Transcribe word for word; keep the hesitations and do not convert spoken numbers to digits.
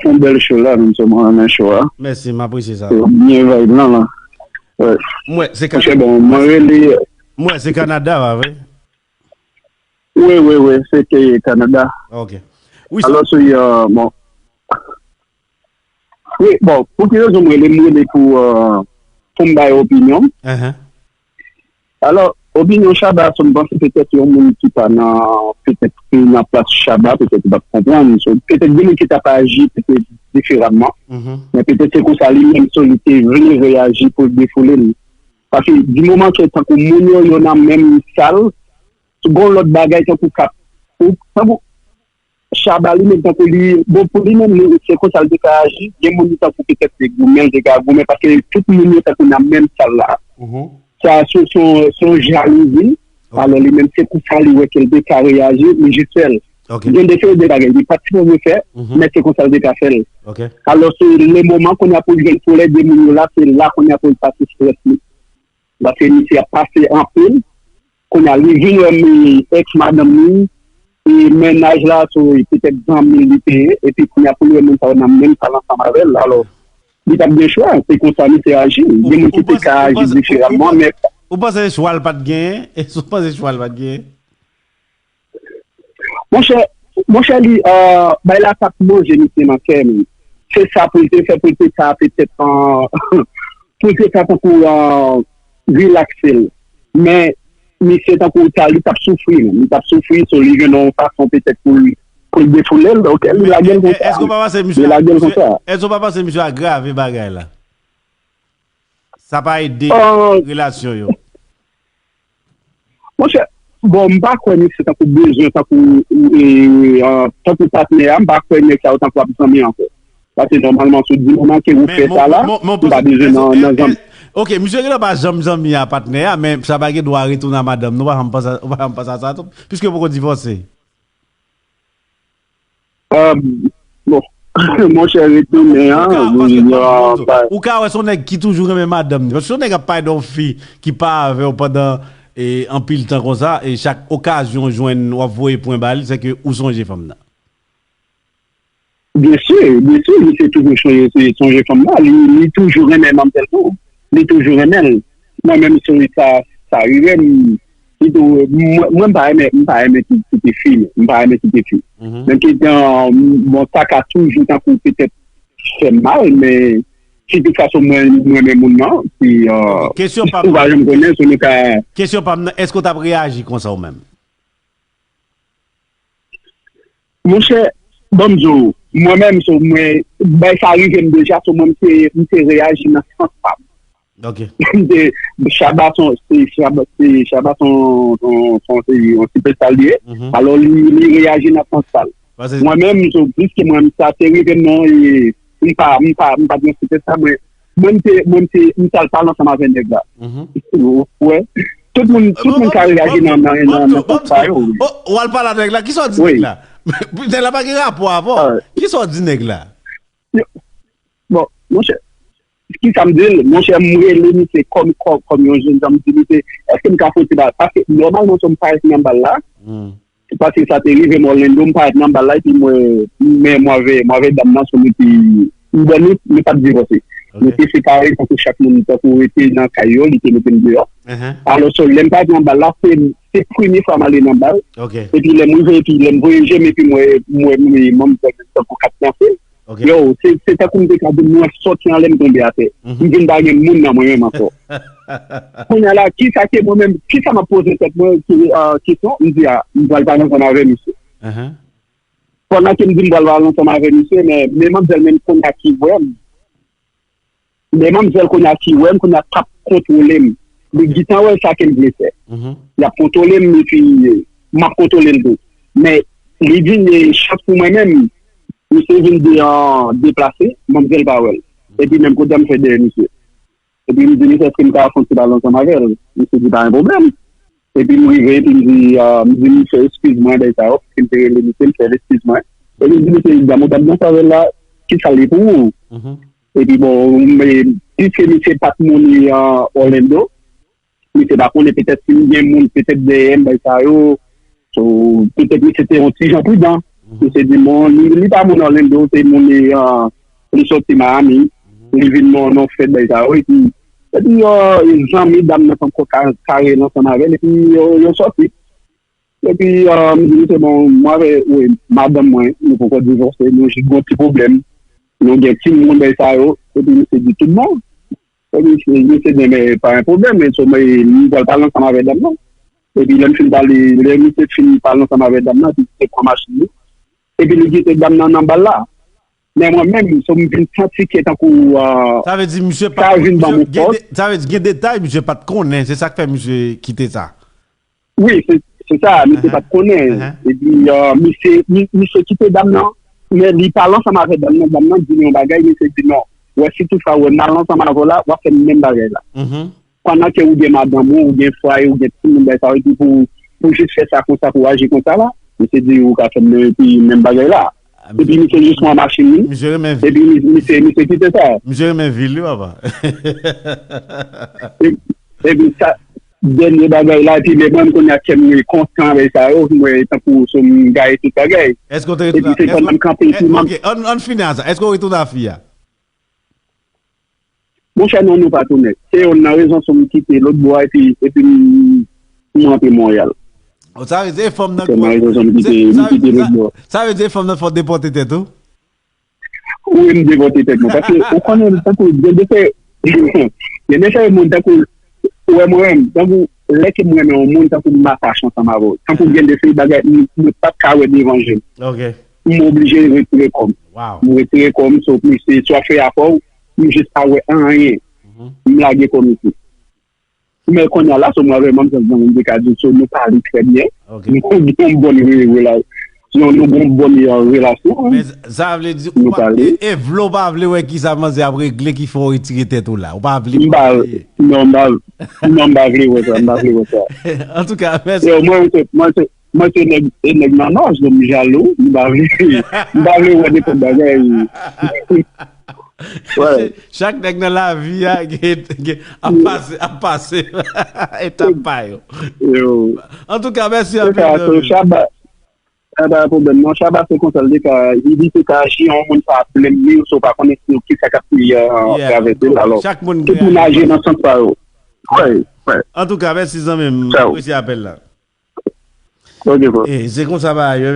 Fè yon bèl show la, menm si mwen renmen show a. Mèsi, m apresye sa. Byen vibe lan la. Mwen, se Kanada. Bon, mwen rele. Mwen, se Kanada, pa vre? Wi, wi, wi, se te Kanada. Ok. Wi, sa. Alò, se, bon. Wi, bon, pou ki rezon mwen rele, mwen rele pou, pou m bay opinyon m. Alò, opinyon Shabba, so m panse petèt yon moun ki pa nan, petèt ki nan plas Shabba, petèt li p ap konprann. So, petèt gen moun ki t ap aji petèt diferaman. Men petèt se konsa li menm, so li te vle reyaji pou l defoule l. Paske di moman ke tankou moun yo, yo nan menm sal, gon lòt bagay tankou k ap, tankou Shabba li menm tankou li, bon pou li menm li se konsa l te ka aji, gen moun li tankou petèt te goumen, l te ka goumen paske tout moun yo tankou nan menm sal la. Sa se yon jalouzi, alò li menm se konsa li wè ke l te ka reyaji, li jis fè l. Gen de se de bagay li pa t sipoze fè, men se konsa l te ka fè l. Alò se le moman kounye a pou l jwenn pou lè de moun yo la, se la kounye a pou l pase strès li. Paske misye ap pase anpil. Kounye a, li vin wè èks madanm li, e mennaj la, so, e petèt zanmi l li te ye, epi kounye a, pou l wè moun sa yo nan menm sal ansanm avè l, alò, li t ap gen chwa, se konsa misye aji. Gen moun ki te ka aji diferaman, men. Ou panse chwa l pa t genyen? Èske ou panse chwa l pa t genyen? Monchè, monchè li, bay la t ap manje misye nan kè m. Se sa pou l te fè, pou l te ka petèt pou l te ka tankou rilakse l. Men misye tankou ta li t ap soufri menm, li t ap soufri, so li jwenn yon fason petèt pou l pou l defoule l, ok, li lage l konsa. Li lage l konsa. Èske ou pa panse misye agrave bagay la? Sa pa ede relasyon yo. Monchè, bon, m pa kwè misye tankou bezwen, tankou, e, e, tankou patnè a, m pa kwè nèg sa yo tankou ap zanmi ankò. Paske nòmalman, sou di moman ke ou fè sa la, ou pa bezwen nan, nan zanmi. Ok, misye genlè pa janm zanmi a patnè a, men sa pa gen dwa retounen a madanm nou, ou pa janm panse a sa tou, piske yo poko divòse. Bon, monchè, retounen an. Ou ka wè se yon nèg ki toujou renmen madanm ni. Paske se yon nèg ap pale de yon fi ki pa avè w pandan anpil tan konsa, e chak okazyon w jwenn, w ap voye pwen ba li, se ke ou sonje fanm nan. Byensi, byensi, misye toujou sonje fanm nan. Li toujou renmen manmzèl tou. Li toujou renmen l. Mwen menm, si sa, sa rive m, li tou, mwen, mwen m pa renmen, m pa renmen ki, kite fi, m pa renmen kite fi. Menm ki jan, bon, sa ka toujou tankou petèt fè m mal, men si tout fason mwen, mwen renmen moun nan, si, ou pa janm konnen, si nou ka. Kesyon pa m nan, èske w t ap reyaji konsa ou menm? Monchè, ban m di w, mwen menm, so, mwen, bay sa rive m deja, so, mwen, m te, m te reyaji nan sans pa m. M te, Shabba se yon, se Shabba, se Shabba se yon, se yon, se yon, se yon sipèsta li ye. Alò, li, li reyaji nan sans pa l. Mwen menm, so, pliske mwen, sa te rive m non, e, m pa, m pa, m pa t nan sipèsta, mwen, Mwen m te, mwen m te, m t al pale ansanm avè nèg la. Ou wè? Tout moun, tout moun ka reyaji nan, nan, nan, nan sans pa yo. Ou al pale a nèg la, kisa w di nèg la? Nèg la pa gen rapò avè w. Kisa w di nèg la? Bon, monchè, kisa m di l? Monchè, m rele misye kòm, kòm, kòm yon jèn jan, m di misye, èske m ka fè yon ti bagay? Paske nòmalman, si m parèt nan bal la, Paske sa te rive m Orlando, m parèt nan bal la, epi mwen, men mwen avè, mwen avè dam nan, so nou te, m bon, nou, nou pa t divòse. Nou te separe, tankou chak moun, tankou rete nan kay yo, li te mete m deyò. Alò, so, lè m parèt nan bal la, se, se premye fwa m ale nan bal. Epi lè m rive, epi lè m voye je m, epi mwen, mwen, mwen, mwen, tankou kat danse. Yo, se, se tankou m te ka di, mwen sòti anlè, m tonbe atè. M vin pa gen moun nan mwen menm ankò. Kounye a la, kisa ke mwen menm, kisa m ap poze tèt mwen kesyon, m di a, m pral pale ansanm avè misye. Pandan ke m di m pral pale ansanm avè misye, men, men manmzèl menm kounye a ki wè m. Men manmzèl kounye a ki wè m, kounye a k ap kontwole m. Li gentan wè sa ke m vle fè. L ap kontwole m, epi m ap kontwole l tou. Men, li vin, chans pou mwen menm, misye vin de, deplase, manmzèl pa wè l. Epi menm kote a m fè dèyè misye. Epi m di misye èske m ka fè yon ti pale ansanm avè l. Misye di pa gen pwoblèm. Epi m rive, epi m di, m di misye eskiz mwen, bagay sa yo, paske m te rele misye, m fè l eskiz mwen. Epi m di misye, dam ou t ap danse avè l la, kisa l ye pou ou? Epi bon, piske misye pa t moun Orlando, misye pa konnen petèt si m gen moun petèt dèyè m, bagay sa yo. So, petèt misye te yon ti jan pridan. Misye di, bon, li, li pa moun Orlando, se moun li, ah, li soti Miami, li vin nan, nan fèt bagay sa yo, epi, epi, ah, zanmi dam nan tankou ka, ka rele ansanm avè l, epi yo, yo soti. Epi, ah, m di, misye, bon, mwen avè, wi, madanm mwen, nou poko divòse, nou jis gon ti pwoblèm, nou gen timoun bagay sa yo, epi misye di, tout bon. Epi misye, misye di, men pa gen pwoblèm, men sou mwen, m pral pale ansanm avè dam nan. Epi lè m fin pale, lè misye fin pale ansanm avè dam nan, epi misye pran machin li. Epi li kite dam nan nan bal la. Men mwen menm, so m vin santi ke tankou, ah, Sa vle di misye pa sa vin ban misye mwen gen fòs. de- sa vle di gen detay misye pa t konnen, se sa k fè misye kite sa. Wi, se se sa, misye Ahan. pa t konnen. Ahan. Epi, ah, misye, mi- misye kite dam nan, men li pale ansanm avè dam nan, dam nan di li yon bagay, misye di non. Wè, si toutfwa wè m al ansanm avè w la, w ap fè m menm bagay la. Mhm. Pandan ke ou gen madanm ou, ou gen fwaye, ou gen timoun, bagay sa yo, epi pou, pou jis fè sa konsa, pou aji konsa la, misye di ou ka fè m menm, epi menm bagay la. Epi misye jis pran machin li, Misye renmen vi. Epi mi- misye, misye kite sa. Misye renmen vi li, papa. Epi sa, dènye bagay la, epi lè mwen m konnen kè m kontan avè sa yo, mwen tankou sou m gaye tout bagay. Èske w te Epi retounen se pandan m kanpe, epi mwen Ok, ann ann fini a sa. Èske w retounen a fi a? Monchè, non, nou pa tounen. Se youn nan rezon sou m kite lòt bò a, epi, epi m m rantre Monreyal. O, sa vle di e fanm nan Se youn nan rezon sou m kite, m kite lòt bò. Sa vle di e fanm nan fò depòte tèt ou? Wi, m depòte tèt mwen. Paske ou konnen, tankou, gen de fè, gen de fè moun, tankou, ou wè mwen menm, tankou, lè ke m renmen yon moun, tankou m atache ansanm avè w. Tankou gen de fè bagay, m m pa t ka wè devan je m. Ok. M oblije retire kò m. Wow. M retire kò m, so, m se swa fè afè w, m jis pa wè anyen. M lage kò m isit. Men kounye a la, so, mwen vrèman, m santi m te ka di, so, nou pale trè byen. Ok. Nou gen yon bòn re- relasyon, nou gen yon bòn, euh, relasyon. Men sa vle di Nou ou pa, pale. e, e vle ou pa vle wè ki sa manzè ap regle ki fè w retire tèt ou la. Ou pa vle M pa, non, m pa, non, m pa vle wè sa, m pa vle wè sa. Antouka, mèsi. Yo, mwen, se, mwen, se, mwen, se nèg, e nèg nan nòj, donk m jalou, m pa vle, m pa vle wè nenpòt bagay. Ouais. Chak nèg nan lavi a gen, gen, ap pase, ap pase etap pa yo. Yo. Antouka, mèsi Se anpil. sa, so, Zanmi. Shabba, e pa pwoblèm, non, Shabba, se konsa l te ka, li te ka aji yon moun sa ap blame li, so, pa konnen si ki sa k ap fè, euh, Yeah. travèse l, alò. Chak moun Tout gen moun aji nan sans pa yo. Ouais, ouais. Antouka, mèsi zanmi m. Ciao. Apresye apèl la. Ok, bro. E, se konsa bagay yo.